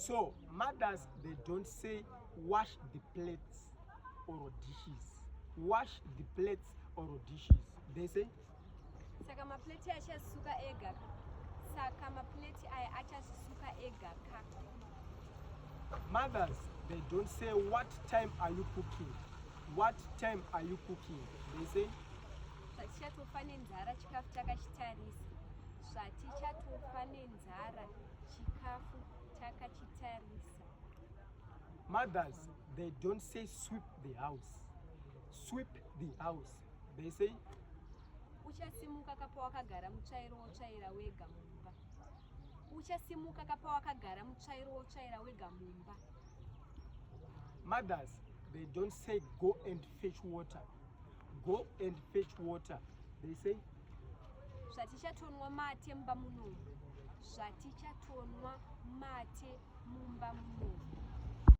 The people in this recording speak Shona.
So mothers, they don't say, "Wash the plates or dishes." Wash the plates or dishes. They say, Saka mapleti achasuka ega. Saka mapleti aya achazvisuka ega ka. Mothers, they don't say, "What time are you cooking?" What time are you cooking? They say, Zvatichatofa nenzara chikafu takachitarisa. Zvatichatofa nenzara chikafu takachitarisa. Mothers, they don't say, "Sweep the house." Sweep the house. They say, Uchasimuka kapa wakagara mutsvairo wotsvaira wega mumba. Uchasimuka kapa wakagara mutsvairo wotsvaira wega mumba. Mothers, they don't say, "Go and fetch water." Go and fetch water. They say, Zvatichatonwa mate mumba munomu. Zvatichatonwa mate mumba munomu.